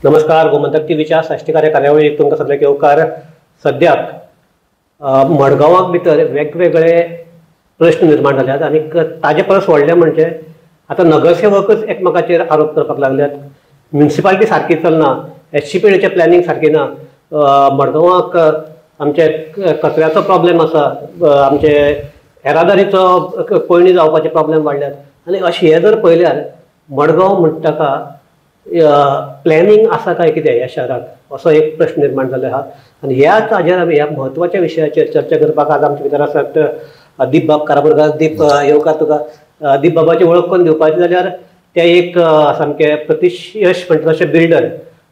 नमस्कार, गोमंतक टीव्हीच्या साश्टीकार्य कार्यावळीक तुमकां सगळ्यांक येवकार. सद्याक मडगांवाक भितर वेगवेगळे प्रश्न निर्माण जाल्यात आनी ताजे परस व्हडले म्हणजे आतां नगरसेवकच एकमेकाचेर आरोप करपाक लागल्यात. म्युनिसिपालिटी सारकी चलना, एससीपीडीचें प्लॅनिंग सारकें ना, मडगांवाक आमचे कचऱ्याचो प्रॉब्लेम आसा, आमचे येरादारीचो कोयणी जावपाचे प्रॉब्लेम वाडल्यात. आनी अशें हें जर पळयल्यार मडगांव म्हणटा ताका प्लॅनिंग आसा काय कितें ह्या शहराक, असो एक प्रश्न निर्माण जाल्लो आसा. आनी ह्याच हाजेर आमी ह्या म्हत्वाच्या विशयाचेर चर्चा करपाक आज आमचे भितर आसात दीप बाब काराबुरकार. दीप, येवकार तुका. दीप बाबाची वळख करून दिवपाची जाल्यार ते एक सामके प्रतियश म्हणटा तशे बिल्डर,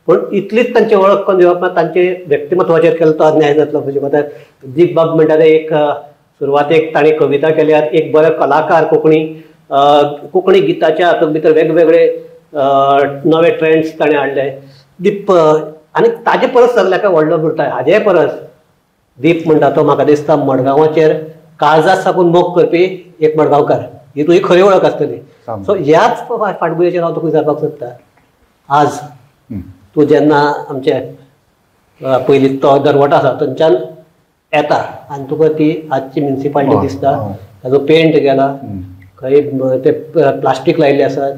पूण इतलीच तांची वळख करून दिवप ना, तांचे व्यक्तिमत्वाचेर केलो तो अन्याय जातलो. म्हणजे दीप बाब म्हणटा ते एक सुरवातेक ताणें कविता केल्यात, एक बरो कलाकार, कोंकणी कोंकणी गिताच्या हातूंत भितर वेगवेगळे नवे ट्रेंड्स ताणें हाडले. दीप आनी ताजे परस सगल्याक व्हडलो उरता हाजे परस दीप म्हणटा तो म्हाका दिसता मडगांवाचेर काळजात साकून मोग करपी एक मडगांवकार, ही तुजी खरी वळख आसतली. सो ह्याच फाटभुंयेचेर हांव तुका विचारपाक सोदता, आज तूं जेन्ना आमचे पयलीं तो दरवटो आसा थंयच्यान येता आनी तुका ती आजची म्युनिसिपालिटी दिसता, ताजो पेंट गेला, खंय ते प्लास्टीक लायिल्ले आसात,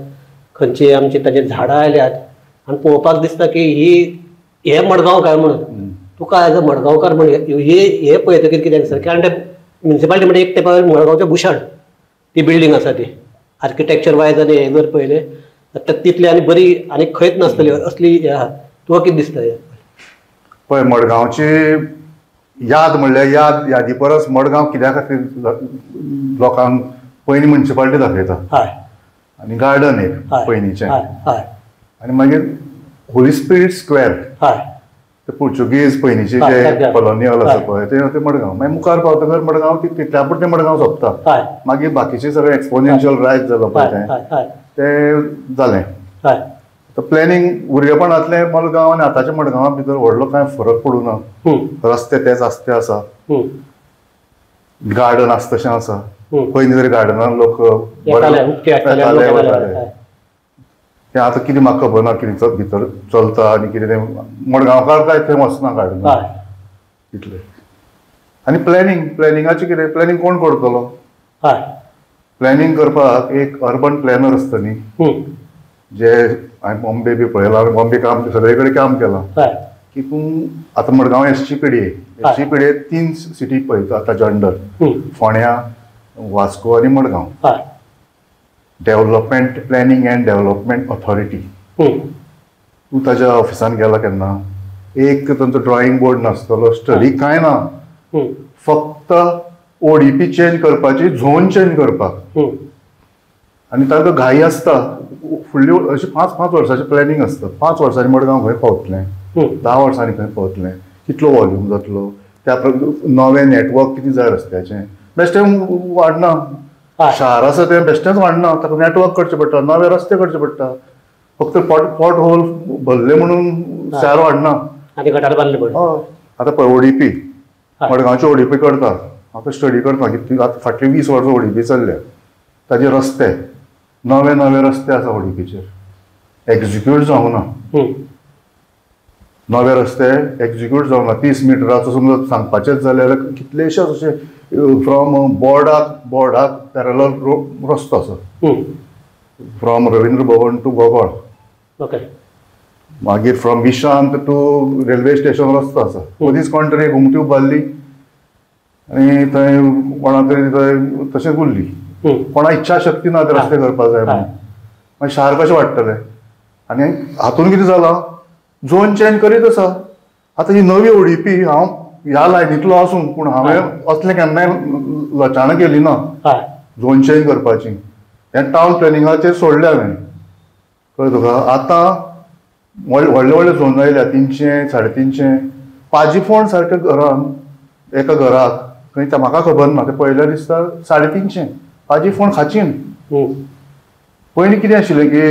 खंयची आमची ताजेर झाडां आयल्यात आनी पळोवपाक दिसता की ही हे मडगांव काय म्हणून. तुका एज अ मडगांवकार म्हण हे पळयतकीर कितें दिसता? कारण ते म्युनिसिपालिटी म्हणजे एक तेंपार मडगांवचें भूषण ती बिल्डींग आसा, ती आर्किटेक्चर वायज आनी हें जर पळयलें तर तितली आनी बरी आनी खंयच नासतली असली आहा. तुका कितें दिसता? पळय, मडगांवची याद म्हणल्यार याद यादी परस मडगांव कित्या खातीर लोकांक पयलीं म्युनिसिपालिटी दाखयता आनी गार्डन एक पयलींचें, आनी मागीर होली स्पिरीट स्क्वेअर, ते पुर्चुगीज पयलींचे जे कॉलोनियल आसा पळय ते मडगांव. मागीर मुखार पावतकर मडगांव तितल्या पुरतें मडगांव सोंपता, मागीर बाकीचे सगळे एक्सपोनेन्शियल रायज जालो पळय तें जालें. प्लॅनिंग भुरगेपणांतलें मडगांव आनी आतांच्या मडगांवा भितर व्हडलो कांय फरक पडूं ना. रस्ते तेच आसते आसा, गार्डन आसा तशें आसा. पयलीं तरी गार्डनान लोक येताले वताले, तें आतां कितें म्हाका खबर ना कितें भितर चलता आनी कितें तें. मडगांवकार काय थंय वचना गार्डनान तितलें. आनी प्लॅनिंग, प्लॅनिंगाचें कितें, प्लॅनिंग कोण करतलो? प्लॅनिंग करपाक एक अर्बन प्लॅनर आसता न्ही, जे हांवें बॉम्बे बी पळयलां, बॉम्बे काम सगळे कडेन काम केलां की तूं आतां मडगांव एसजीपीडीए, एसजीपीडीए 3 सिटी पळयता ताच्या अंडर, फोंड्या, वास्को आनी Madgaon. Development planning and development authority. तूं ताज्या ऑफिसान गेला केन्ना? एक तांचो ड्रॉइंग बोर्ड नासतलो, स्टडी कांय ना, फक्त ओडीपी चेंज करपाची, झोन चेंज करपाक. आनी तांकां घाई आसता, फुडली अशी 5-5 वर्सांचें प्लॅनिंग आसता. 5 वर्सांनी मडगांव खंय पावतलें, 10 वर्सांनी खंय पावतलें, कितलो वॉल्यूम जातलो, त्या नवें नॅटवर्क कितें जाय रस्त्याचें, बेश्टें वाडना. शार आसा तें बेश्टेंच वाडना, ताका नॅटवर्क करचें पडटा, नवे रस्ते करचे पडटा. फक्त पॉट होल भरले म्हणून शार वाडना. आनी गटार बांदले पडटा. आतां पळय ओडीपी, मडगांवची ओडीपी करता, आतां स्टडी करता की आतां फाटलीं 20 वर्सां ओडीपी चल्ल्या, ताजे रस्ते नवे नवे रस्ते आसा ओडीपीचेर, एक्जिक्यूट जावंक ना. नवे रस्ते एक्जिक्यूट जावंक ना. 30 मिटराचो समज सांगपाचेच जाल्यार कितलेशेच अशे फ्रॉम बोर्डाक पॅरलल रस्तो आसा, from Ravindra Bhavan to Gogol, मागीर from Vishrant to railway station रस्तो आसा. मदींच कोण तरी घुमटी उबारली आनी थंय कोणा तरी थंय तशेंच उरली, कोणा इच्छा शक्ती ना ते रस्ते करपाक जाय म्हणून. मागीर शार कशें वाडटलें? आनी हातून कितें जालां, झोन चेंज करीत आसा. आतां ही नवी ओडीपी, हांव ह्या लायनींतलो आसूं पूण हांवें असलें केन्नाय लचाणां केली ना झोन चेंज करपाची. हें टावन प्लॅनिंगाचेर सोडलें हांवें, कळ्ळें तुका? आतां व्हडले व्हडले झोन आयल्या, 300, 350. पाजीफोंड सारक्या घरान, एका घराक खंय तें म्हाका खबर ना, तें पळयल्यार दिसता 350. पाजीफोंड खाचीन. पयलीं कितें आशिल्लें की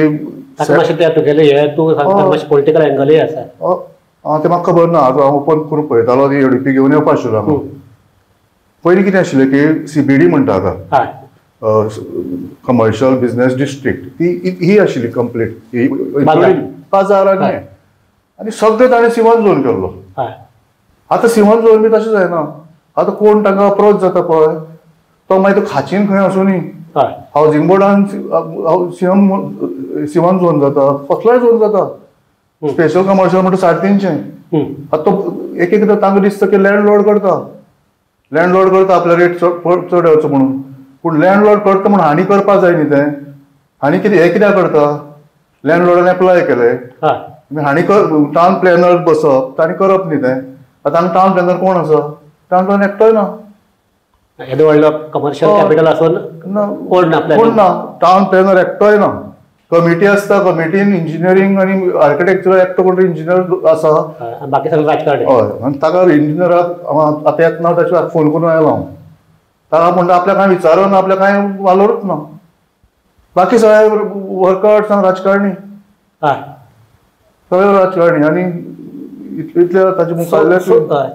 पॉलिटिकल एंगलय आसा तें म्हाका खबर ना, आतां हांव ओपन करून पळयतालो, ती ओडीपी घेवन येवपा आशिल्लो हांव. पयलीं कितें आशिल्लें की सीबीडी म्हणटा आतां, कमर्शियल बिजनेस डिस्ट्रिक्ट, ती ही आशिल्ली कंप्लीट बाजार आनी. आनी सगळें ताणें सिवन झोन केल्लो. आतां सिवन झोन बी तशें जायना. आतां कोण तांकां अप्रोच जाता पळय तो मागीर तो खाचीन खंय आसूं न्ही, हावजींग बोर्डान सिवन झोन जाता, कसलोय झोन जाता. स्पेशल कमर्शियल म्हणटा 350. आतां तो एक एकदां तांकां दिसता की लँडलॉर्ड करता, लँडलॉर्ड करता आपल्या रेट चड येवचो म्हणून. पूण लँडलॉर्ड करता म्हणून हांणी करपाक जाय न्ही तें. हांणी कितें हें कित्याक करता, लँडलॉर्डान एप्लाय केलें, हांणी टावन प्लॅनर बसप, तांणी करप न्ही तें. आतां हांगा टावन प्लॅनर कोण आसा? टावन प्लॅनर एकटोय ना. येदो व्हडलो कमर्शियल कॅपिटल आसून कोण ना, कोण ना, टावन प्लॅनर एकटोय ना. कमिटी आसता, कमिटीन इंजिनियरींग आनी आर्किटेक्चर एकटो कोण इंजिनियर आसा, बाकी सगळें राजकारणी. हय, आनी ताका इंजिनियराक आतां येतना ताच्या फोन करून आयलो हांव, ताका म्हणटा आपल्याक कांय विचारना, आपल्याक कांय वालोरूच ना. बाकी सगळे वर्कर्स राजकारणी, सगळे राजकारणी. आनी इतले ताचे मुखाल्ले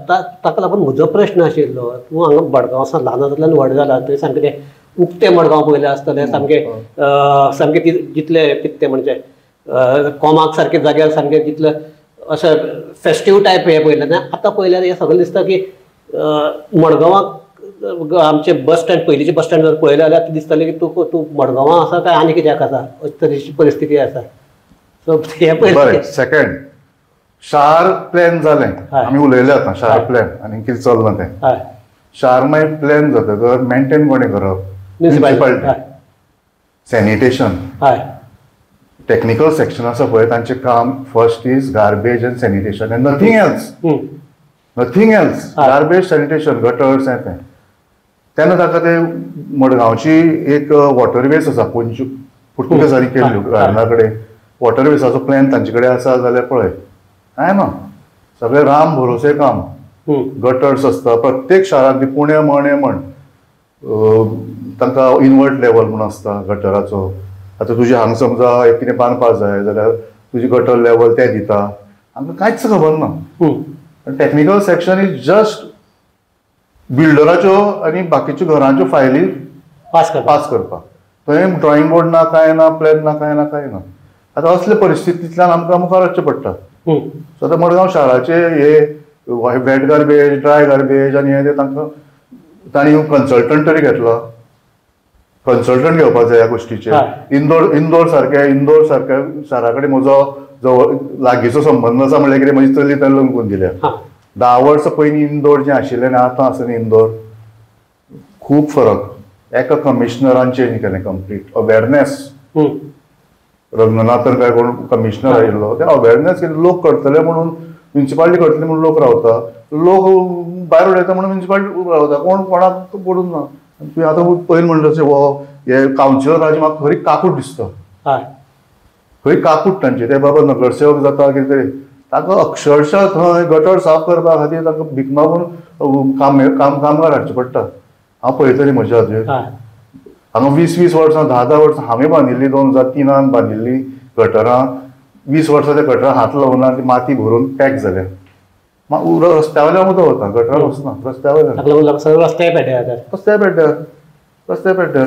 ताका लागून म्हजो प्रश्न आशिल्लो, तूं हांगा मडगांव सावन ल्हान आसल्यान व्हड जाला, थंय सामकें उक्तें मडगांव पळयलें आसतलें, सामकें सामकें जितले कितें म्हणजे कोमाक सारके जाग्यार सामकें जितलें अशें फेस्टीव टायप हें पळयलें ना. आतां पळयल्यार हें सगळें दिसता की मडगांवाक आमचें बस स्टँड, पयलींचें बस स्टँड जर पळयलें जाल्यार दिसतालें की तूं तूं मडगांवां आसा काय आनी कित्याक आसा, अशे तरेची परिस्थिती आसा. सो हें पळयलें. सेकंड, शार प्लॅन जालें, आमी उलयले आतां शार प्लॅन आनी कितें चल्लां तें. शार मागीर प्लॅन जातकर मेंटेन कोणें करप? म्युनिसिपालिटी. सॅनिटेशन, टॅक्निकल सेक्शन आसा पळय तांचें काम first is garbage and sanitation and nothing else, nothing else. Garbage, sanitation, gutters हें तें. तेन्ना ताका ते मडगांवची एक वॉटरवेज आसा, पोंचू पुर्तुगेजांनी केल्ल्यो गार्डना कडेन, वॉटरवेजाचो प्लॅन तांचे कडेन आसा जाल्यार पळय, कांय ना, सगळें राम भरोसे काम. गटर्स आसता प्रत्येक शारांत, पुणे म्हण हें म्हण तांकां इनवर्ट लेवल म्हूण आसता गटराचो. आतां तुजें हांगा समजा एक कितें बांदपाक जाय जाल्यार तुजी गटर लेवल तें दिता, आमकां कांयच खबर ना. टॅक्निकल सेक्शन is just बिल्डराच्यो आनी बाकीच्यो घरांच्यो फायली पास करपाक. थंय ड्रॉइंग बोर्ड ना, कांय ना, प्लॅन ना, कांय ना, कांय ना. आतां असले परिस्थितींतल्यान आमकां मुखार वचचें पडटा. सो आतां मडगांव शाराचे हे वेट गार्बेज, ड्राय गार्बेज आनी हें तें तांकां तांणी कन्सल्टंट तरी घेतला, कन्सल्टंट घेवपाक जाय ह्या गोश्टीचेर. इंदोर इंदोर सारक्या इंदोर सारक्या शारा कडेन म्हजो जवळ लागींचो संबंद आसा, म्हणल्यार कितें म्हजी चली ताणें लग्न करून दिल्या. 10 वर्सां पयलीं इंदोर जें आशिल्लें आनी आतां आसा न्ही इंदोर, खूब फरक. एका कमिशनरान चेंज केलें कंप्लीट अवेरनेस. रंगनाथन काय कोण कमिशनर आयिल्लो, ते अवेरनेस लोक करतले म्हणून, म्युनिसिपालिटी करतले म्हणून लोक रावता, लोक भायर उडयता म्हणून म्युनिसिपालिटी रावता, कोण कोणाक पडून ना. तुवें आतां पयलीं म्हणटा तशें हो हे कावन्सिलराची म्हाका खरी काकूट दिसता, खरी काकूट तांची. ते बाबा नगरसेवक जाता कितें तरी तांकां अक्षरशः थंय गटर साफ करपा खातीर तांकां भीक मागून काम काम कामगार हाडचें पडटा. हांव पळयतलें म्हज्या हाजेर. हांगा 20-20 वर्सां, 10-10 वर्सां हांवें बांदिल्ली, 2003 बांदिल्ली गटरां, 20 वर्सां त्या गटरां हात लावना, ती माती भरून पॅक जाल्या. रस्त्या वयल्यान उदक वता, गटरां वचना, रस्त्या वयल्यान. रस्त्या पेड्ड्यार, रस्त्या पेड्ड्यार, रस्त्या पेड्ड्यार.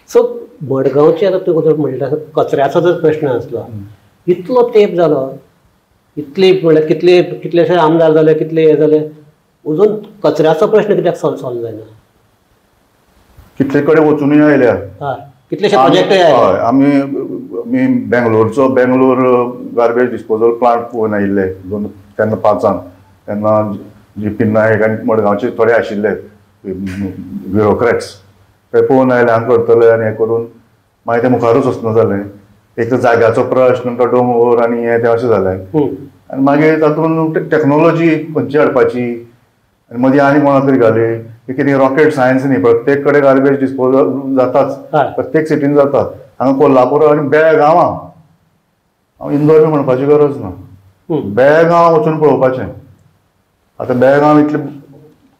सो मडगांवचे आतां तुवें म्हणलें कचऱ्याचो जर प्रश्न आसलो, इतलो तेंप जालो, इतले म्हणल्यार कितले कितलेशे आमदार जाले, कितले हे जाले, अजून कचऱ्याचो प्रश्न कित्याक सॉल्व जायना? कितले कडेन वचुनूय आयल्या, कितलेशे प्रोजेक्टय आयले. आमी आमी बेंगलोरचो बेंगलोर गार्बेज डिस्पोजल प्लांट पळोवन आयिल्ले तेन्ना 5 तेन्ना जी पी नायक आनी मडगांवचे थोडे आशिल्ले ब्युरोक्रॅट्स, ते पळोवन आयले हांगा करतले आनी हें करून मागीर तें मुखारूच वचना जालें. एक तर जाग्याचो प्रश्न, तो दोंगर आनी हें तें अशें जालें. आनी मागीर तातूंत टॅक्नोलॉजी खंयची हाडपाची आनी मदीं आनी कोणा तरी घाली, कितें रॉकेट सायन्स न्ही. प्रत्येक कडेन गार्बेज डिस्पोजल जाताच, प्रत्येक सिटीन जाता. हांगा कोल्हापूर आनी बेळगांवां, हांव इंदोर बी म्हणपाची गरज ना, बेळगांव वचून पळोवपाचें. आतां बेळगांव इतलें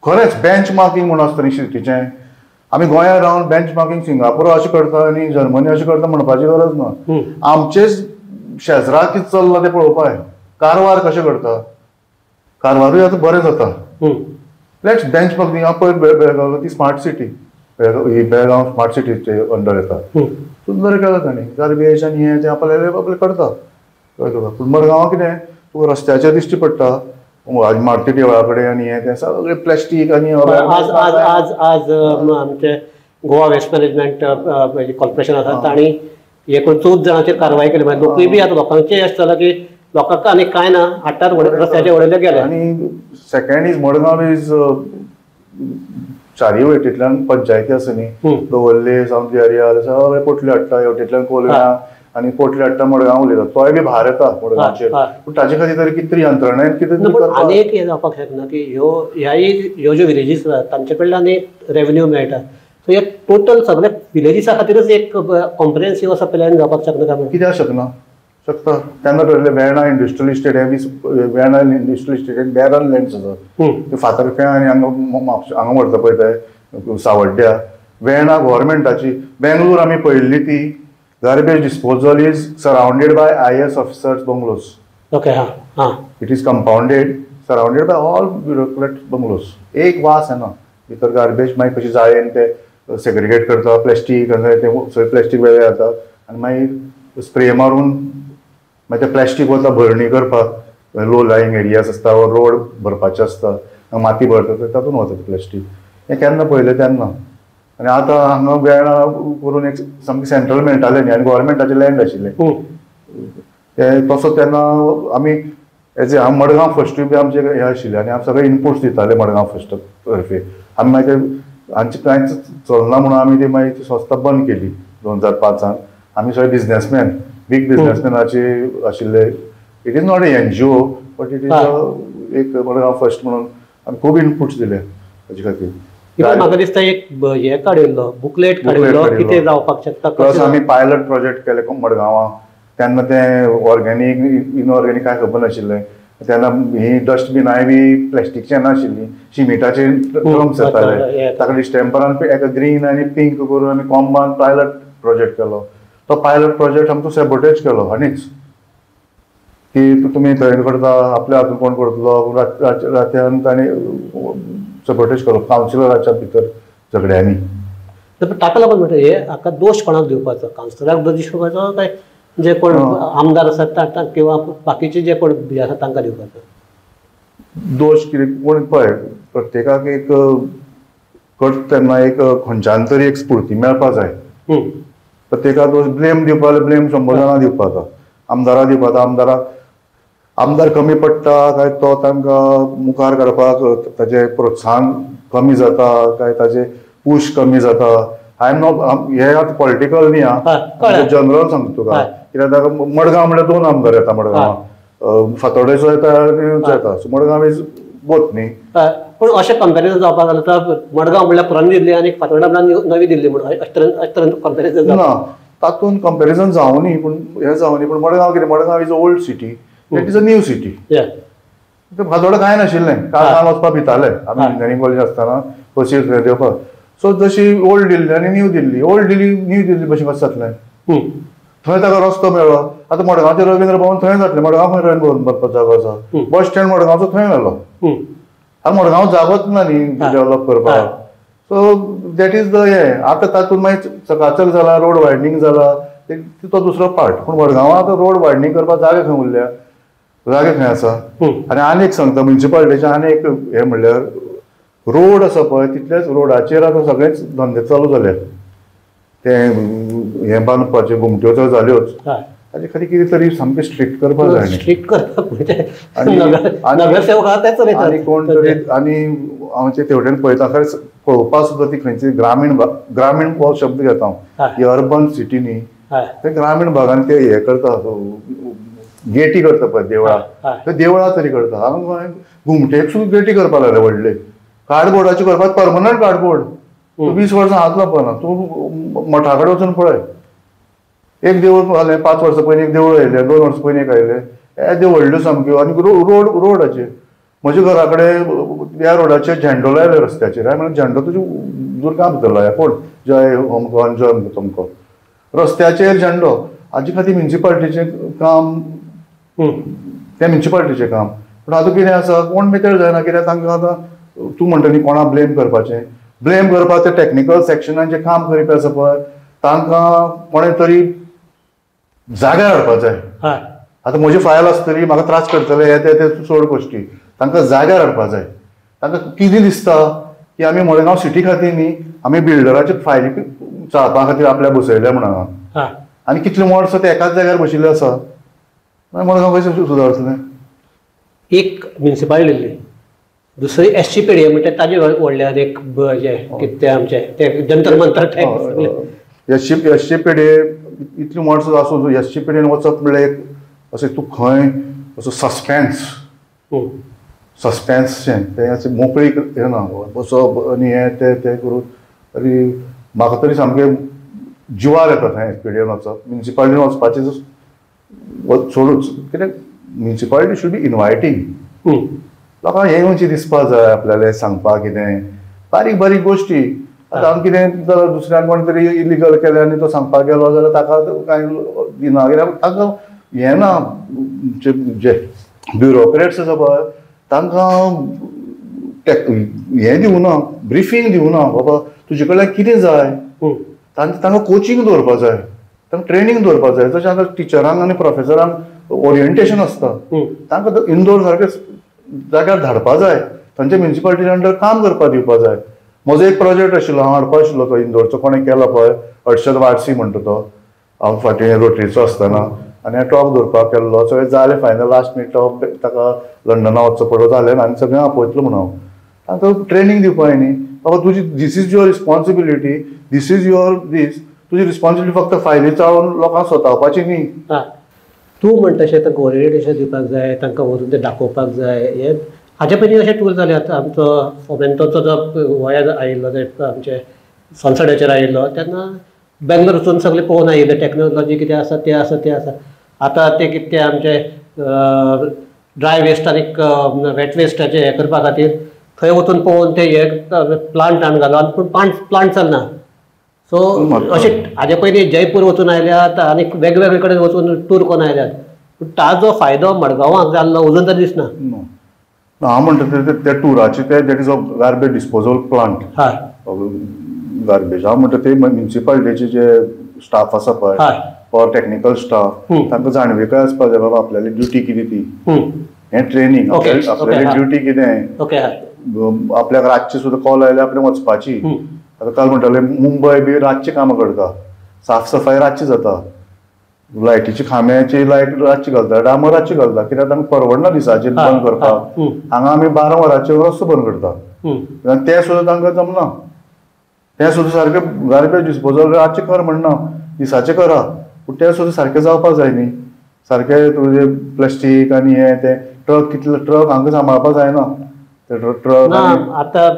खरेंच बेंच मार्कींग म्हूण आसता न्ही सिटीचें. आमी गोंयांत रावन बेंच मार्कींग सिंगापूर अशें करता आनी जर्मनी अशें करता म्हणपाची गरज ना. आमचेच शेजरा कितें चल्लां तें पळोवपाक. कारवार कशें करता, कारवारूय आतां बरें जाता. Let's bench marking. हांव पळय बेळगांव ती स्मार्ट सिटी, ही बेळगांव स्मार्ट सिटीचे अंडर येता, सुंदर केलां तांणी. गार्बेज आनी हें तें आपलें आपलें करता. पूण मडगांवां कितें तुका रस्त्याचेर दिश्टी पडटा मारुती देवळा कडेन आनी हें तें सगळें प्लास्टीक. आनी आज आज आज आज आमचे गोवा वेस्ट मॅनेजमेंट कॉर्पोरेशन आसा तांणी एकूण 14 जाणांचेर कारवाय केली. मागीर लोकूय बी आतां लोकांचें अशें जालां की लोकांक आनी कांय ना, हाडटात रस्त्याचेर उडयले गेले. आनी सेकंड is Madgaon is चारय वटेंतल्यान पंचायती आसा न्ही, दवर्ले सावथ एरिया सगळे पोटले हाडटा, हेवटेंतल्यान कोलव्यां आनी पोटले हाडटा मडगांव उलयता, तोय बी भार येता मडगांवचेर. पूण ताजे खातीर तरी कितें तरी यंत्रणेन कितें आनी एक हें जावपाक शकना की ह्यो ह्याय ह्यो ज्यो विलेजीस आसात तांचे कडल्यान एक रेवेन्यू मेळटा, सो हे टोटल सगळे विलेजीसा खातीरच एक कॉम्प्रिहेन्सीव असो प्लॅन जावपाक शकना काय? कित्याक शकना, शकता. तेन्ना ठरलें वेर्णा इंडस्ट्रियल इस्टेट हें बी Verna industrial estate barren lands आसा, ते फातर्प्यां आनी हांगा म्हापशा हांगा व्हरता पळय ते सावड्ड्या वेर्णा गव्हर्मेंटाची. बेंगलोर आमी पळयल्ली ती garbage disposal is surrounded by IAS officers bungalows. Okay, हां हां. It is compounded, surrounded by all bureaucrat bungalows. एक वास येना भितर गार्बेज मागीर कशी जायेन ते सेग्रिगेट करता, प्लास्टीक ते सगळें प्लास्टीक वेगळें जाता आनी मागीर स्प्रे मारून मागीर ते प्लास्टीक वता भरणी करपाक, लो लायींग एरियाज आसता वा रोड भरपाचे आसता, माती भरता तातूंत वता ते प्लास्टीक. हें केन्ना पळयलें तेन्ना. आनी आतां हांगा वेर्णा करून एक सामकें सेंट्रल मेळटालें न्ही, आनी गव्हर्मेंटाचें लँड आशिल्लें तें तसो तेन्ना आमी एज ए हांव मडगांव फस्टूय बी आमचें हें आशिल्लें आनी आमी सगळे इनपुट्स दिताले मडगांव फस्ट तर्फे. आमी मागीर ते आमचें कांयच चलना म्हणून आमी ती मागीर ती संस्था बंद केली 2005. आमी सगळे बिजनेसमॅन, बीग बिजनेसमॅनाचे आशिल्ले. It is not a NGO but it is एक मडगांव फस्ट म्हणून आमी खूब इनपुट्स दिले ताजे खातीर. म्हाका दिसता एक हें काडिल्लो, बुकलेट काडिल्लो कितें जावपाक शकता. प्लस आमी पायलट प्रोजेक्ट केले मडगांवां, तेन्ना तें ऑर्गेनीक इनऑर्गेनीक कांय खबर नाशिल्लें तेन्ना. ही डस्टबिनाय बी प्लास्टिकचे नाशिल्लीं, शिमिटाचे ड्रम्स येताले, ताका डिस्टेंपरान एका ग्रीन आनी पिंक करून आमी कॉम्बान पायलट प्रोजेक्ट केलो. तो पायलट प्रोजेक्ट आमचो सेबोटेज केलो हाणीच की तुमी थंय करता आपल्या हातून कोण करतलो, रातयान ताणें सपोर्टेज केलो कावन्सिलराच्या भितर झगड्यांनी. ताका लागून म्हणटा हे हाका दोश कोणाक दिवपाचो, कावन्सिलराक दोश दिवपाचो काय जे कोण आमदार आसात किंवा बाकीचे जे कोण आसा तांकां दिवपाचो दोश? कितें कोण पळय प्रत्येकाक एक करता तेन्ना एक खंयच्यान तरी एक स्फूर्ती मेळपा जाय. प्रत्येकाक दोश ब्लेम दिवपा, ब्लेम 100 जाणां दिवपाचो, आमदाराक दिवपाचो. आमदाराक आमदार कमी पडटा काय तो तांकां मुखार काडपाक ताजें प्रोत्साहन कमी जाता काय ताजें पूश कमी जाता. I am not हे आतां पॉलिटिकल न्ही आं, जनरल सांगता तुका. कित्याक ताका मडगांव म्हणल्यार 2 आमदार येता मडगांवां, फातोडेचो येता आनी येता, सो मडगांव is both न्ही. पूण अशें कंपॅरिजन जावपाक जालें तर मडगांव म्हणल्यार पुरानी दिल्ली आनी फातोर्डा म्हणल्यार नवी दिल्ली म्हणून अशें तरेन कंपॅरिजन ना, तातूंत कंपॅरिजन जावनी. पूण हें जावनी. पूण मडगांव कितें, Madgaon is old city, it is a new city. Fatorda कांय नाशिल्लें, काळखान वचपाक भिताले आमी इंजिनियरींग कॉलेज आसतना बसीर थंय देंवपाक. सो जशी ओल्ड दिल्ली आनी न्यू दिल्ली, ओल्ड दिल्ली न्यू दिल्ली भशेन कशें जातलें? थंय ताका रस्तो मेळ्ळो. आतां मडगांवचें रवींद्र भवन थंय जातलें, मडगांव खंय रवींद्र भवन बांदपाक जागो आसा, बस स्टँड मडगांवचो थंय मेलो. आतां मडगांव जागोच ना न्ही डेव्हलप करपाक. सो that is the हें. आतां तातूंत मागीर चकाचक जाला, रोड वायडनींग जाला, तो दुसरो पार्ट. पूण मडगांवां आतां रोड वायडनींग करपाक जागे खंय उरल्या, जागे खंय आसा? आनी आनी एक सांगता, म्युनिसिपालिटीचें आनी एक हें म्हणल्यार रोड आसा पळय तितलेच रोडाचेर आतां सगळेच धंदे चालू जाले, ते हें बांदपाचे घुमट्यो तर जाल्योच, ताजे खातीर कितें तरी सामकें स्ट्रिक्ट करपाक जाय. स्ट्रिक्ट करपाक म्हणजे आनी कोण तरी आनी हांव ते वटेन पळयता खरेंच पळोवपाक सुद्दां ती खंयची ग्रामीण ग्रामीण हो शब्द घेता हांव, ही अर्बन सिटी न्ही, ते ग्रामीण भागान ते हे करता, गेटी करता पळय देवळां, ते देवळां तरी करता. हांगा घुमटेक सुद्दां गेटी करपाक लागले व्हडले, कार्डबोर्डाचे करपाक, परमनंट कार्डबोर्ड. 20 वर्सां हात लावपाना. तूं मठा कडेन वचून पळय, एक देवूळ जालें 5 वर्सां पयलीं, एक देवूळ आयलें, 2 वर्सां पयलीं एक आयलें, येद्यो व्हडल्यो सामक्यो. आनी रोड रोडाचेर म्हज्या घरा कडेन ह्या रोडाचेर झेंडो लायलो रस्त्याचेर, हांवें म्हणलें झेंडो तुज्या दुर्गा भितर लाया, कोण जय अमको आनी जय अमको तमको, रस्त्याचेर झेंडो. हाजे खातीर म्युनिसिपालिटीचें काम, तें म्युनिसिपालिटीचें काम. पूण आतां कितें आसा, कोण मेकळ जायना, कित्याक तांकां आतां तूं म्हणटा न्ही कोणा ब्लेम करपाचें, ब्लेम करपाक ते टॅक्निकल सेक्शनान जे काम करपी आसा पळय तांकां कोणें तरी जाग्यार हाडपाक जाय. आतां म्हजी फायल आसतली म्हाका त्रास करतले हे ते चड गोश्टी तांकां जाग्यार हाडपा जाय. तांकां कितें दिसता की आमी मडगांव सिटी खातीर न्ही, आमी बिल्डराचे फायली चाळपा खातीर आपल्या बसयल्या म्हण हांगा, आनी कितले वर्सां ते एकाच जाग्यार बशिल्ले आसा, मागीर मडगांव कशें सुदारतलें? एक म्युनिसिपालिटी दिल्ली, दुसरी एस सी पी डी म्हणटा ताजे व्हडले एक कितें आमचें ते Jantar Mantar type. S C P D इतली वर्सां आसून एस सी पी डीन वचप म्हणल्यार एक अशें तूं खंय असो सस्पेन्स सस्पेन्सशें तें अशें मोकळीक हें ना, बसप आनी हें तें तें करून तरी म्हाका तरी सामकें जिवार येता थंय एस पी डीन वचप. म्युनिसिपालिटीन वचपाचें सोडूच, कित्याक म्युनिसिपालिटी should be inviting, लोकांक हें येवचें दिसपा जाय आपल्याला सांगपाक कितें बारीक बारीक गोश्टी. आतां आमी कितें जाल्यार दुसऱ्यान कोण तरी इलिगल केलें आनी तो सांगपाक गेलो जाल्यार ताका कांय दिना, कित्याक तांकां हें ना, जे ब्युरोक्रेट्स आसा पळय तांकां हें दिवना, ब्रिफींग दिवना, बाबा तुजे कडल्यान कितें जाय, तांकां कोचिंग दवरपा जाय, तांकां ट्रेनींग दवरपा जाय. जशें आतां टिचरांक आनी प्रोफेसरांक ओरिएंटेशन आसता, तांकां इंदोर सारकें जाग्यार धाडपा जाय, तांच्या म्युनिसिपालिटी अंडर काम करपा दिवपा जाय. म्हजो एक प्रोजेक्ट आशिल्लो, हांव हाडपा आशिल्लो तो इंदोरचो, कोणें केलो पळय, हर्षद वारसी म्हणटा तो, हांव फाटीं रोटरीचो आसतना आनी हांवें टॉक दवरपाक केल्लो, सगळें जालें फायनल लास्ट मिनट टॉक, ताका लंडना वचचो पडलो, जालें ना, आनी सगळें आपयतलो म्हणून हांव तांकां ट्रेनींग दिवपा जाय न्ही, बाबा तुजी this is your responsibility, this is your this, तुजी रिस्पॉन्सिबिलिटी फक्त फायली चाळून लोकांक सतावपाची न्ही. तूं म्हणटा तशें तांकां ओरिएंटेशन दिवपाक जाय, तांकां व्हरून तें दाखोवपाक जाय. हे हाजे पयलीं अशें टूर जाल्यात. आमचो फोमेंटोचो जो वयर आयिल्लो, आमचे संसदेचेर आयिल्लो तेन्ना बेंगलोर वचून सगळें पळोवन आयिल्लें, टॅक्नोलॉजी कितें आसा तें आसा तें आसा. आतां तें कितें आमचें ड्राय वेस्ट आनी वेट वेस्टाचें हें करपा खातीर थंय वचून पळोवन ते हे प्लांट हाडून घालो, आनी पूण प्लांट चलना. सो अशें हाजे पयलीं जयपूर वचून आयल्यात आनी वेगवेगळे कडेन वचून टूर करून आयल्यात, पूण ताजो फायदो मडगांवाक जाल्लो अजून तरी दिसना. हांव म्हणटा ते टुराचे ते that is a garbage disposal plant, garbage. हांव म्हणटा ते म्युनिसिपालिटीचे जे स्टाफ आसा पळय, ऑर टॅक्निकल स्टाफ, तांकां जाणविकाय आसपा जाय बाबा आपल्याली ड्युटी कितें ती, हें ट्रेनींग, आपल्याली ड्युटी कितें, आपल्याक रातचे सुद्दां कॉल आयल्यार आपणें वचपाची. आतां काल म्हणटाले मुंबय बी रातची कामां करता, साफ सफाई रातची जाता, लायटीची खांब्याची लायट रातची घालता, डांबर रातची घालता, कित्याक तांकां परवडना दिसाचेर बंद करपाक. हांगा आमी 12 वरांचेर रस्तो बंद करता, तें सुद्दां तांकां जमना, तें सुद्दां सारकें गार्बेज डिस्पोजल रातचें कर म्हणना, दिसाचें करा, पूण तें सुद्दां सारकें जावपाक जाय न्ही. सारकें तुजें प्लास्टीक आनी हें तें ट्रक, कितले ट्रक हांकां सांबाळपाक जायना. ना आतां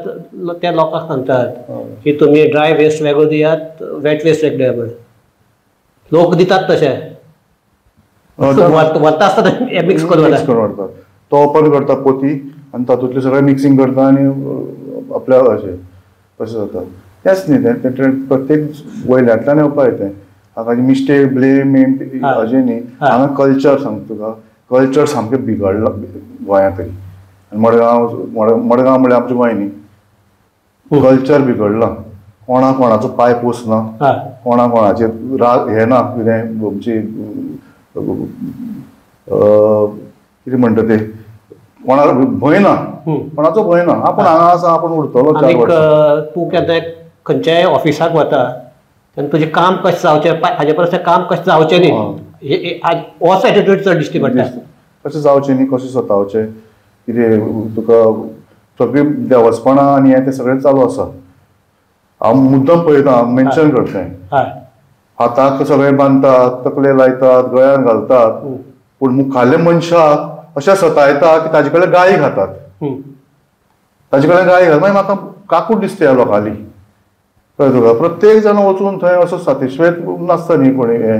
त्या लोकांक सांगतात की तुमी ड्राय वेस्ट वेगळो दियात, वेट वेस्ट वेगळो दियात म्हण. लोक दितात तशें, वता आसतना मिक्स करून व्हरतात, तो ओपन करता पोती आनी तातूंतलें सगळें मिक्सिंग करता आनी आपल्या अशें तशें जाता. तेंच न्ही तें प्रत्येक वयल्यांतल्यान येवपा जाय तें, हांगा मिस्टेक ब्लेम अशें न्ही. हांगा कल्चर सांगता तुका, कल्चर सामकें बिगडलां गोंयांत तरी, मडगांव मडगांव म्हणल्यार आमचें गोंय न्ही, कल्चर बिगडलां, कोणा कोणाचो पांय पोसना, कोणा कोणाचेर राग हें ना, कितें आमची कितें म्हणटा ते, कोणाक भंय ना, कोणाचो भंय ना, आपूण हांगा आसा आपूण उरतलो. तूं केन्ना खंयच्याय ऑफिसाक वता तेन्ना तुजें काम कशें जावचें हाजे परस काम कशें जावचें न्ही होच एटिट्यूड चड दिश्टी पडटा. कशें जावचें न्ही, कशें सतावचें, कितें तुका सगळीं देवस्पणां आनी हें तें सगळें चालू आसा. हांव मुद्दम पळयता, मेन्शन करता, हाताक सगळें बांदतात, तकले लायतात, गळ्यान घालतात, पूण मुखाल्ल्या मनशाक अशें सतायता की ताजे कडेन गाळी खातात, ताजे कडेन गाळी घालता. मागीर म्हाका काकूट दिसता ह्या लोकांली, कळ्ळें तुका. प्रत्येक जाण वचून थंय असो सातिस्फेद नासता न्ही कोणी. हें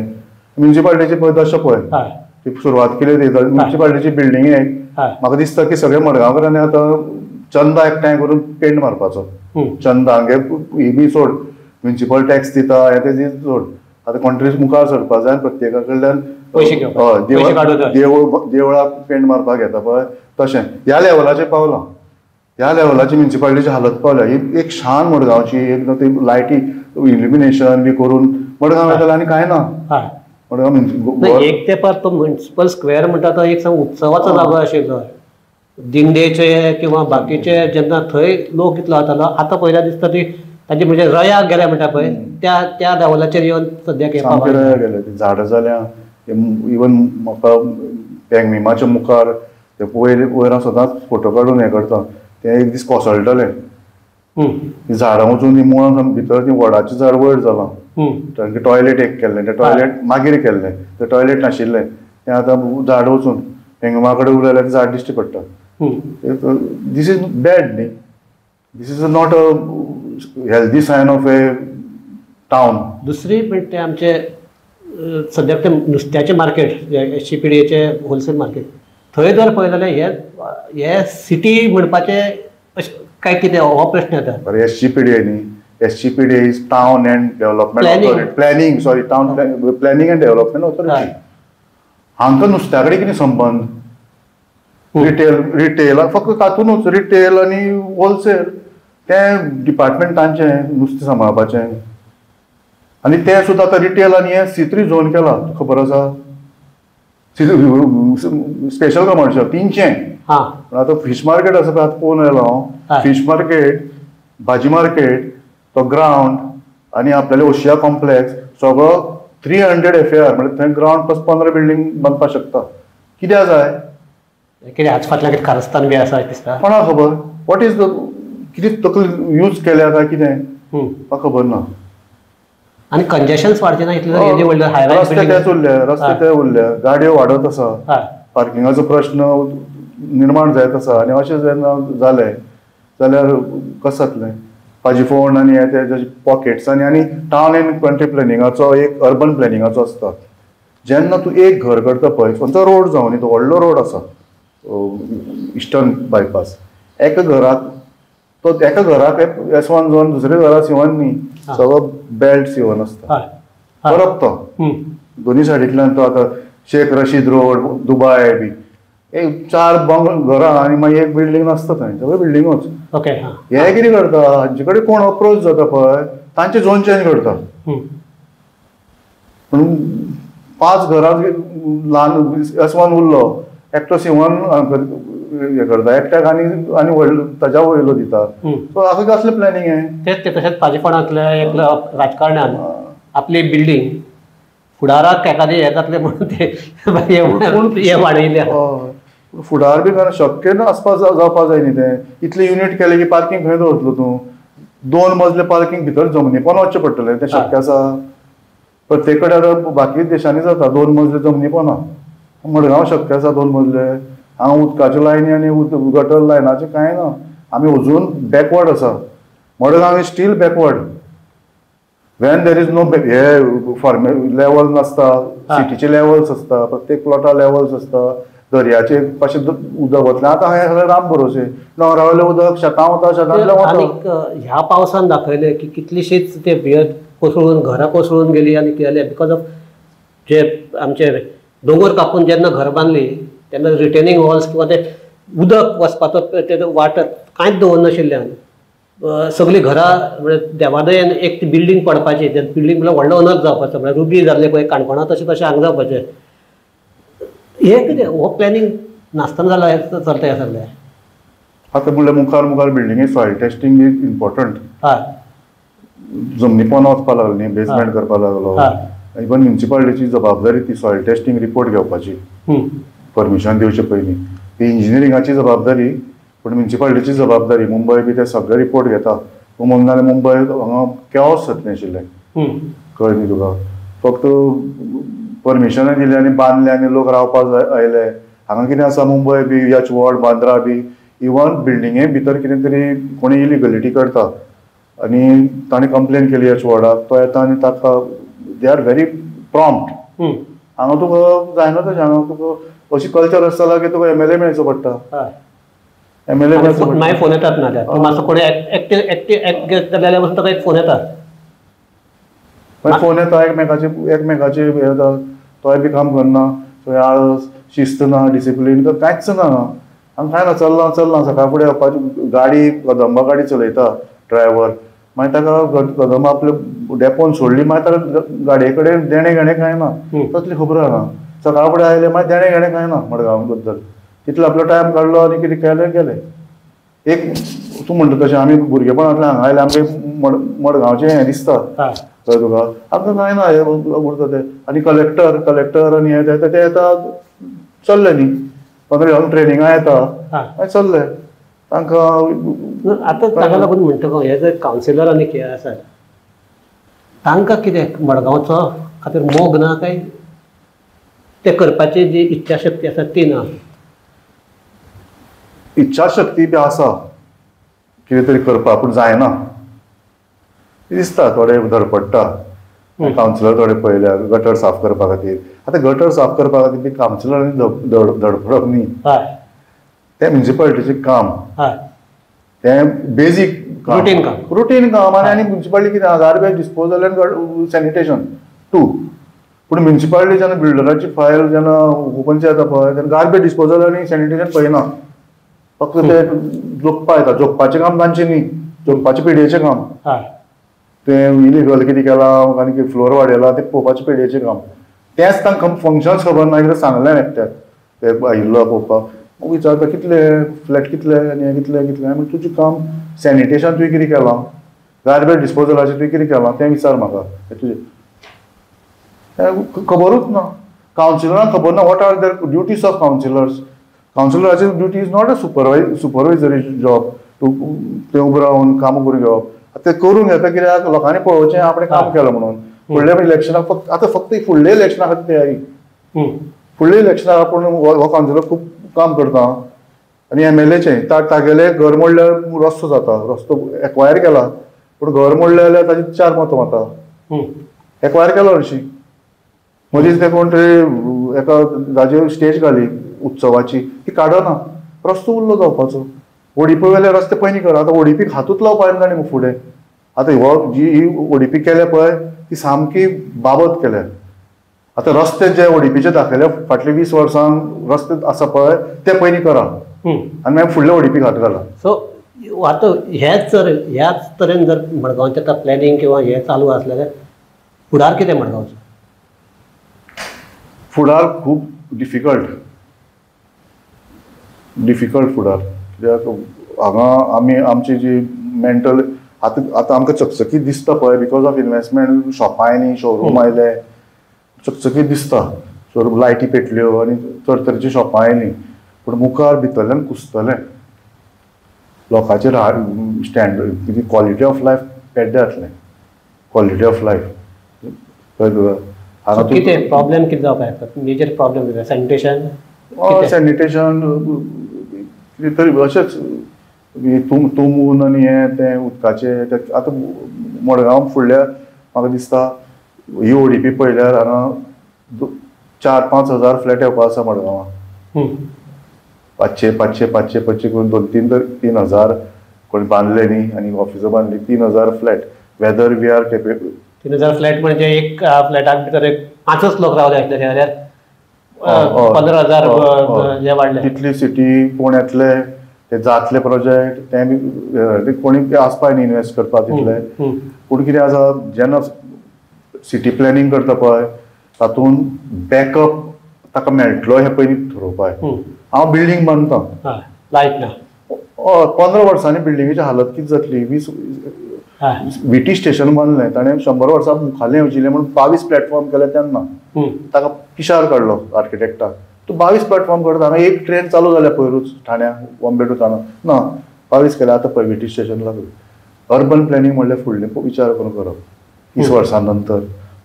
म्युनिसिपालिटीची पळय दशा पळय, ती सुरवात केली ती म्युनिसिपालिटीची बिल्डिंगेक म्हाका दिसता की सगळे मडगांवकारांनी आतां चंदा एकठांय करून पेंट मारपाचो. चंदा हांगे ही बी सोड, म्युनिसिपल टॅक्स दिता हें तें सोड, आतां कोण तरी मुखार सरपा जाय प्रत्येका कडल्यान हय देवळाक पेंट मारपाक घेता पळय तशें ह्या लेवलाचेर पावलां, ह्या लेवलाची म्युनिसिपालिटीची हालत पावल्या. ही एक शान मडगांवची, एक ती लायटी इल्युमिनेशन बी करून मडगांव येतालें आनी कांय ना. मडगांव एक तेंपार तो म्युनिसिपल स्क्वेअर म्हणटा तो एक उत्सवाचो जागो आशिल्लो. दिंडेचे किंवा बाकीचे जेन्ना थंय लोक इतलो वतालो. आतां पयल्या दिसता ती ताजी म्हणजे रया गेल्या म्हणटा पळय त्या त्या लेवलाचेर येवन सद्याक सामकें रया गेल्या. ती झाडां जाल्या. इवन म्हाका पेंगमिमाच्या मुखार ते वयर वयर हांव सदांच फोटो काडून हें करता. तें एक दीस कोसळटलें. ती झाडां वचून ती मुळां भितर ती वडाचें झाड वयर जालां. तांकां टॉयलेट एक केल्लें, तें टॉयलेट मागीर केल्लें, तें टॉयलेट नाशिल्लें, तें आतां झाड वचून पेंगमा कडेन उरलें जाल्यार झाड दिश्टी पडटा. This is bad न्ही. This is not a healthy sign of a town. दुसरी म्हणजे ते आमचे सद्याक ते नुस्त्याचें market, S C P D एचें होलसेल मार्केट, थंय जर पळयलें जाल्यार हे हे सिटी म्हणपाचें अशें काय कितें हो प्रश्न येता. बरें, S G P D A न्ही. S G P D A is town and development authority, planning, sorry, town planning and development authority. हांकां नुस्त्या कडेन कितें संबंद? रिटेल, रिटेल फक्त तातूंतच रिटेल आनी होलसेल तें डिपार्टमेंट तांचें नुस्तें सांबाळपाचें. आनी तें सुद्दां आतां रिटेल आनी हें C3 zone केलां, खबर आसा? C3 special commercial 300. आतां फीश मार्केट आसा पळय, आतां पळोवन आयलो हांव. फीश मार्केट, भाजी मार्केट, तो ग्रावंड आनी आपल्याले ओशिया कॉम्प्लेक्स सगळो 300 FAR, म्हणजे थंय ग्रावंड प्लस 15 बिल्डींग बांदपाक शकता. कित्याक जाय? कितें हाज फाटल्यान कितें कारस्थान बी आसा दिसता, कोणाक खबर? What is the कितें तकली यूज केल्या काय कितें म्हाका खबर ना. आनी कंजेशन वाडचें ना इतलें जर व्हडलें हाय रायज रस्ते तेच उरले, रस्ते ते उरले, गाडयो वाडत आसा, पार्किंगाचो प्रश्न निर्माण जायत आसा. आनी अशें जेन्ना जालें जाल्यार कशें जातलें? पाजी फोंड आनी हे ते पॉकेट्सांनी. आनी टावन एंड कंट्री प्लॅनिंगाचो एक अर्बन प्लॅनिंगाचो आसता. जेन्ना तूं एक घर करता पळय, खंयचो रोड जावं न्ही, तो व्हडलो रोड आसा इस्टर्न बायपास, एका घराक तो एका घराक S1 zone, दुसऱ्या घराक C1 न्ही, सगळो बेल्ट C1 आसता. परत तो दोनी सायडींतल्यान तो आतां शेख रशीद रोड, दुबाय बी एक 4 घरां आनी मागीर एक बिल्डींग नासता थंय, सगळ्यो बिल्डिंगूच. ओके, हे कितें करता, हांचे कडेन कोण अप्रोच जाता पळय तांचे झोन चेंज करता. पूण 5 घरां ल्हान S1 उरलो, एकटो C1 हें करता, एकट्याक आनी आनी व्हडलो ताज्या वयलो दिता. सो हाका कसलें प्लॅनिंग हें? तेच ते तशेंच पाजीफोंडांतल्या एक राजकारण्यान आपली बिल्डींग फुडाराक एखादें हें जातलें म्हणून ते हे वाडयल्या. फुडार बी कारण शक्य ना आसपा जावपा जाय न्ही तें. इतले युनीट केले की पार्किंग खंय दवरतलो तूं? 2 मजले पार्किंग भितर जमनी पण वचचें पडटलें, तें शक्य आसा? प्रत्येक कडेन आतां बाकी देशांनी जाता 2 मजले जमनी पोना. मडगांव शक्य आसा 2 मजले? हांगा उदकाच्यो लायनी आनी गटर लायनाचें कांय ना. आमी अजून बॅकवर्ड आसा. Madgaon is still backward. When there is no हे फॉर्मे लेवल नासता, सिटीचे लेवल्स आसता, प्रत्येक प्लॉटा लेवल्स आसता, दर्याचे कशें उदक वतलें. आतां हें सगळें राम भरोसे, दोंगरा वयलें उदक शेतां वता, शेतांतलें वता. आनीक ह्या पावसान दाखयलें की कितलीशीच ते बियर कोसळून घरां कोसळून गेली आनी केलें because of जे आमचे दोंगर कापून जेन्ना घर बांदली तेन्ना रिटेनिंग वॉल्स किंवा ते उदक वचपाचो ते वाट कांयच दवरनाशिल्ल्यान सगळीं घरां म्हणजे देवादयेन एक ती बिल्डींग पडपाची, ते बिल्डींग म्हळ्यार व्हडलो अनर्थ जावपाचो, म्हळ्यार रुबी जाल्ले पळय काणकोणा तशें तशें हांगा जावपाचें. हें कितें हो प्लॅनिंग नासतना जालां हें चलता हें सगळें. आतां म्हणल्यार मुखार मुखार बिल्डिंगे सॉयल टेस्टींग is important. हय, जमनी पोंदा वचपा लागली न्ही, बेजमेंट करपा लागलो. इवन म्युनिसिपालिटीची जबाबदारी ती सॉयल टेस्टींग रिपोर्ट घेवपाची, परमिशन दिवचे पयलीं. ती इंजिनियरिंगाची जबाबदारी, पूण म्युनिसिपालिटीची जबाबदारी. मुंबय बी ते सगळे रिपोर्ट घेता. म्हणून जाल्यार मुंबय हांगा केओस जातलें आशिल्लें, कळ्ळें न्ही तुका? फक्त परमिशनां दिली आनी बांदले आनी लोक रावपाक आयले. हांगा कितें आसा, मुंबय बी एच वॉर्ड, बांद्रा बी, इवन बिल्डिंगे भितर कितें तरी कोणी इलिगलिटी करता आनी ताणें कंप्लेन केली एच वॉर्डाक, तो येता आनी ताका they are very prompt. हांगा तुका जायना तशें. हांगा तुका अशी कल्चर आसता की तुका MLA मेळचो पडटा. MLA मागीर फोन येतात ना जाल्यार मातसो कोणी एकटे एकटे एक जाल्यार पसून ताका एक फोन येता, मागीर फोन येता एकमेकाचे एकमेकाचे हे येता, तोय बी काम करना, थंय आळस, शिस्त ना, डिसिप्लीन कांयच ना. हांगा कांय ना, चल्लां चल्लां सकाळ फुडें येवपाची गाडी कदंबा गाडी चलयता ड्रायव्हर, मागीर ताका कदंबा आपले डेपोन सोडली मागीर ताका गाडये कडेन देणें घेणें कांय ना, तसली खबर ना. सकाळ फुडें आयले मागीर देणें घेणें कांय ना मडगांव बद्दल, तितलो आपलो टायम काडलो आनी कितें केलें गेलें. एक तूं म्हणटा तशें आमी भुरगेपणांतल्यान हांगा आयले आमकां मडगांवचें हें दिसता, कळ्ळें तुका, आमकां कांय ना हें उरता तें. आनी कलेक्टर कलेक्टर आनी हें तें येता चल्लें न्ही, 15 दिसांक ट्रेनिंगां येता मागीर चल्लें तांकां. आतां ताका लागून म्हणटा हे जे कावन्सिलर आनी कितें आसा तांकां कितें मडगांवचो खातीर मोग ना काय ते करपाची जी इच्छाशक्ती आसा ती ना? इच्छाशक्ती बी आसा कितें तरी करपाक, पूण जायना दिसता. थोडे धडपडटा कावन्सिलर, थोडे पळयल्या गटर साफ करपा खातीर. आतां गटर साफ करपा खातीर ती कावन्सिलरांनी धडपडप न्ही, तें म्युनिसिपालिटीचें काम, तें बेजीक रुटीन काम, रुटीन काम. आनी म्युनिसिपालिटी कितें garbage disposal and sanitation too. पूण म्युनिसिपालिटी जेन्ना बिल्डराची फायल जेन्ना ओपनची येता पळय तेन्ना गार्बेज डिस्पोजल आनी सॅनिटेशन पळयना, फक्त ते जोखपा येता. जोखपाचें काम तांचें न्ही, जोखपाचें पिडयेचें काम, तें इलिगल कितें केलां आनी फ्लोर वाडयला तें पळोवपाचें पिडयेचें काम. तेंच तांकां फंक्शन्स खबर ना, कितें सांगलें एकट्याक ते आयिल्लो पळोवपाक, विचारता कितले फ्लॅट कितले आनी हें कितले कितले. आनी तुजें काम सॅनिटेशन तुवें कितें केलां, गार्बेज डिस्पोजलाचें तुवें कितें केलां तें विचार म्हाका. तुजें खबरूच ना, कावन्सिलरांक खबर ना what are their duties of councillors. कावन्सिलराची duty is not a supervisory job, ते उबे रावन कामां करून घेवप. ते करून घेता कित्याक लोकांनी पळोवचें आपणें काम केलां म्हणून. फुडल्या इलेक्शनाक फक्त आतां फक्त फुडल्या इलेक्शना खातीर तयारी, फुडल्या इलेक्शनाक आपूण हो कावन्सिलर खूब काम करता. आनी एमएलएचें तागेलें घर मोडल्यार रस्तो जाता, रस्तो एक्वायर केला पूण घर मोडलें जाल्यार ताजी 4 मतां वता. एक्वायर केलो हरशीं, मदींच ते कोण तरी एका जाजेर स्टेज घाली उत्सवाची, ती काडना, रस्तो उरलो जावपाचो. ओडीपी वेले रस्ते पयलीं कर, आतां ओडीपीक हातूच लावपा येना न्ही फुडें. आतां हो जी ही ओडीपी केल्या पळय ती सामकी बाबत केल्या. आतां रस्ते जे ओडीपीचे दाखयले फाटले 20 वर्सांक रस्ते आसा पळय ते पयलीं करा आनी मागीर फुडले ओडीपीक हात घाला. सो आतां हेच जर ह्याच तरेन जर मडगांवचें आतां प्लॅनिंग किंवा हें चालू आसलें जाल्यार फुडार कितें मडगांवचो? फुडार खूब डिफिकल्ट, डिफिकल्ट फुडार. कित्याक हांगा आमी आमची जी मेंटल आतां आतां आमकां चकचकीत दिसता पळय because of investment, शॉपां आयलीं, शोरूम आयले, चकचकीत दिसता, शोरूम लायटी पेटल्यो आनी तरतरेचीं शॉपां आयलीं. पूण मुखार भितरल्यान कुसतलें लोकांचें स्टँडर्ड, कितें क्वॉलिटी ऑफ लायफ पेड्डे जातलें, क्वॉलिटी ऑफ लायफ. हांगा कितें प्रॉब्लेम कितें जावपाक शकता? मेजर प्रॉब्लेम कितें? सॅनिटेशन, सॅनिटेशन कितें तरी अशेंच तुंबून आनी हें तें उदकाचें. आतां मडगांव फुडल्या म्हाका दिसता ही ओडीपी पळयल्यार हांगा 4-5 हजार फ्लॅट येवपा आसा मडगांवां. 500 500 500 500 करून 2-3 तर 3 हजार कोणी बांदले न्ही आनी ऑफिसां बांदली, 3,000 flat. Whether we are capable. 3,000 flat म्हणजे एक फ्लॅटाक भितर एक 5 लोक रावले आसले जाल्यार 15,000 हे वाडले. तितली सिटी कोण येतले, ते जातले प्रोजेक्ट ते बी कोणी आसपा न्ही इन्वेस्ट करपाक तितले. पूण कितें आसा, जेन्ना सिटी प्लॅनिंग करता पळय तातूंत बॅकअप ताका मेळटलो हें पयलीं थारोवपाक. हांव बिल्डींग बांदता, लायट ना, 15 वर्सांनी बिल्डिंगेची हालत कितें जातली. 20 व्हीटी स्टेशन बांदलें ताणें 100 वर्सां मुखारलें येवजिलें म्हणून 22 प्लॅटफॉर्म केले तेन्ना ताका पिशार काडलो आर्किटेक्टाक. तूं 22 प्लॅटफॉर्म करता, हांगा एक ट्रेन चालू जाल्या पयरूच ठाण्या बॉम्बे टू ठाणा ना 22 केल्या, आतां पळय व्हीटी स्टेशन लागली. अर्बन प्लॅनिंग म्हणल्यार फुडलें विचार करून करप 30 वर्सां नंतर,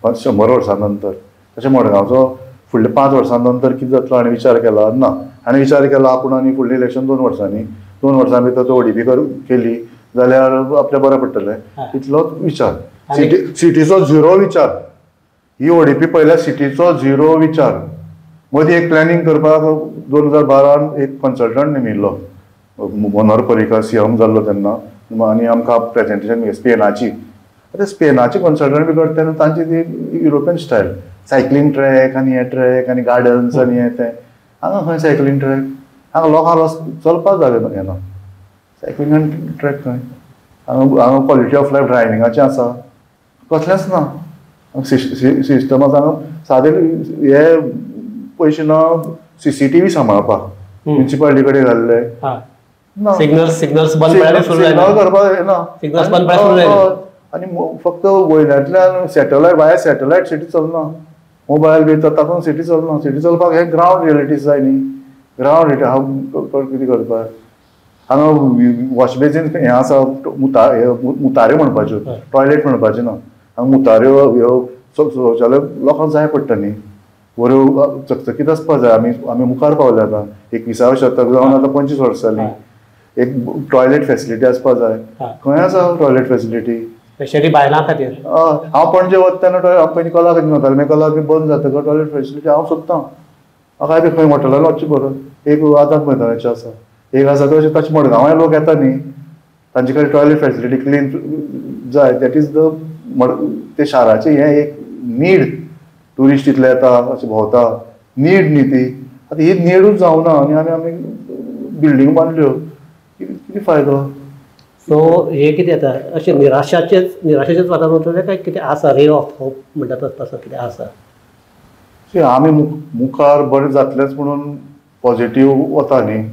100 वर्सां नंतर. तशें मडगांवचो फुडले 5 वर्सां नंतर कितें जातलो हाणें विचार केला ना. हाणें विचार केला आपूण आनी फुडलें इलेक्शन 2 वर्सांनी, 2 वर्सां भितर तो ओडीपी केली जाल्यार आपल्या बरें पडटलें, इतलोच विचार. सिटीचो झिरो विचार. ही ओडीपी पळयल्यार सिटीचो झिरो विचार. मदीं एक प्लॅनिंग करपाक 2012 एक कन्सल्टंट नेमिल्लो, मनोहर पर्रीकर सीएम जाल्लो तेन्ना, आनी आमकां प्रेजेंटेशन स्पेनाची. आतां स्पेनाची कन्सल्टंट बी करता तेन्ना तांची ती युरोपियन स्टायल, सायकलींग ट्रॅक आनी हे ट्रॅक आनी गार्डन्स आनी हें तें. हांगा खंय सायकलींग ट्रॅक, हांगा लोकांक चलपाक जागो येना. सायकलिंग ट्रॅक खंय? हांगा क्वॉलिटी ऑफ लायफ ड्रायव्हिंगाचें आसा, कसलेंच ना. सिस्टम आसा सादे हे पयशे ना CCTV सांबाळपाक म्युनिसिपालिटी कडेन घाल्ले ना, सिग्नल्स बंद करपाक येना, सिग्नल्स बंद पडल्यार. आनी फक्त वयल्यांतल्यान सॅटलायट वाया सॅटलायट सिटी चलना, मोबायल बी तातूंत सिटी चलना. सिटी चलपाक हे ग्रावंड रियलिटीज जाय न्ही, ग्रावंड रियलिटी हांव कितें करपाक. हांगा वॉश बेजीन हें आसा, मुताऱ्यो म्हणपाच्यो, टॉयलेट म्हणपाचें ना. हांगा मुताऱ्यो ह्यो शौचालय लोकांक जाय पडटा न्ही, बऱ्यो चकचकीत आसपाक जाय. आमी आमी मुखार पावले आतां, 21व्या शतक जावन आतां 25 वर्सां जालीं. एक टॉयलेट फेसिलिटी आसपाक जाय. खंय आसा टॉयलेट फेसिलिटी स्पेशली बायलां खातीर? हांव पणजे वता तेन्ना हांव पयलीं कला खातीर वतालें, मागीर कला बी बंद जातकच टॉयलेट फेसिलिटी हांव सोदतां. म्हाका बी खंय हॉटेलान वचचें बरें. एक आझाद मैदानाचें आसा, एक आसा तशें तशें मडगांवाय लोक येता न्ही, तांचे कडेन टॉयलेट फेसिलिटी क्लीन जाय. That is the ते शाराचें हें एक नीड. ट्युरिस्ट इतले येता अशें भोंवता, नीड न्ही ती. आतां ही नीडूच जावना आनी आमी आमी बिल्डींग बांदल्यो, कितें फायदो? सो हे कितें जाता अशें निराशेचेच वातावरण उरतलें काय कितें आसा रे ऑफ होप म्हणटा तसो कितें आसा? आमी मुखार बरें जातलेंच म्हणून पॉजिटीव वता न्ही.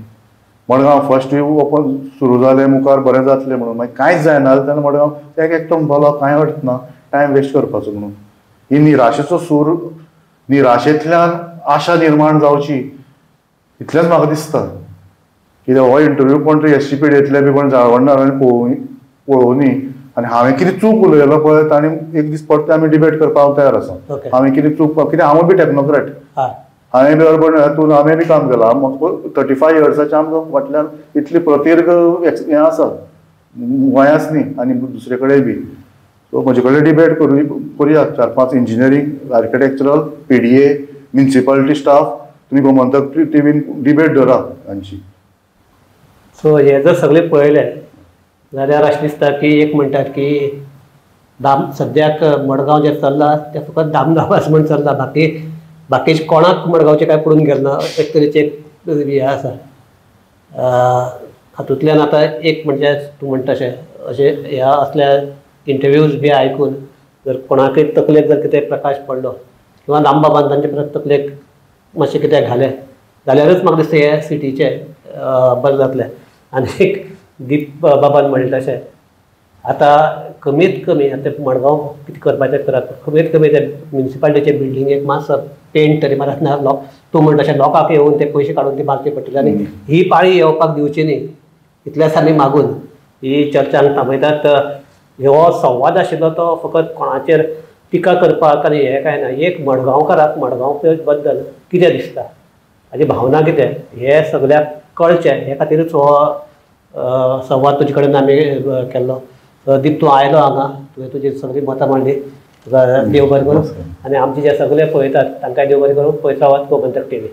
मडगांव फर्स्ट ओपन सुरू जालें, मुखार बरें जातलें म्हणून, मागीर कांयच जायना जालें तेन्ना मडगांव एक एकटो म्हणपालो कांय अर्थ ना, टायम वेस्ट करपाचो म्हणून. ही निराशेचो सूर, निराशेंतल्यान आशा निर्माण जावची इतलेंच म्हाका दिसता. कित्याक हो इंटरव्यू कोण तरी SC पिढयेंतले बी कोण जाळवणदार आनी पळोवनी आनी हांवें कितें चूक उलयलो पळय तांणी एक दीस परते आमी डिबेट करपाक हांव तयार आसा. हांवें कितें चूक, कित्याक हांवूय बी टॅक्नोक्रेट, हांवें बी अर्बन हातून हांवें बी काम केलां. म्हाका 35 इयर्साच्या आमकां फाटल्यान इतली प्रदीर्घ हें आसा, गोंयाच न्ही आनी दुसरे कडेन बी. सो म्हजे कडेन डिबेट करुया 4-5 engineering, architectural, PDA, municipality staff, तुमी गोमंतक टिवीन डिबेट धरा हांची. सो हे जर सगळें पळयलें जाल्यार अशें दिसता की एक म्हणटात की सद्याक मडगांव जें चल्लां तें फकत दामदाबास म्हण चल्लां, बाकी बाकीचे कोणाक मडगांवचें कांय पडून गेलें ना एक तरेचें हें आसा. हातूंतल्यान आतां एक म्हणजे तूं म्हणटा तशें अशें ह्या असल्या इंटरव्यूज बी आयकून जर कोणाकय तकलेक जर कितें प्रकाश पडलो किंवां दामबाबान तांचे तकलेक मातशें कितें घालें जाल्यारच म्हाका दिसता हे सिटीचें बरें जातलें. आनी एक दीप बाबान म्हणलें तशें आतां कमीत कमी आतां मडगांव कितें करपाचें करात, कमीत कमी ते म्युनिसिपालिटीचे बिल्डिंगेक मातसो पेंट तरी मारात ना, तूं म्हणटा तशें लोकांक येवन ते पयशे काडून ती बांदची पडटली आनी ही पाळी येवपाक दिवची न्ही इतल्याच आमी मागून ही चर्चा थांबयतात. हो संवाद आशिल्लो तो फकत कोणाचेर टिका करपाक आनी हें कांय ना, एक मडगांवकाराक मडगांव बद्दल कितें दिसता, ताजी भावना कितें हें सगळ्याक कळचें हे खातीरूच हो संवाद तुजे कडेन आमी केल्लो. दीप, तूं आयलो हांगा, तुवें तुजी सगळीं मतां मांडली, तुका देव बरें करूं आनी आमचे जे सगळे पळयतात तांकांय देव बरें करूं. पळयत रावात गोमंतक टीव्ही.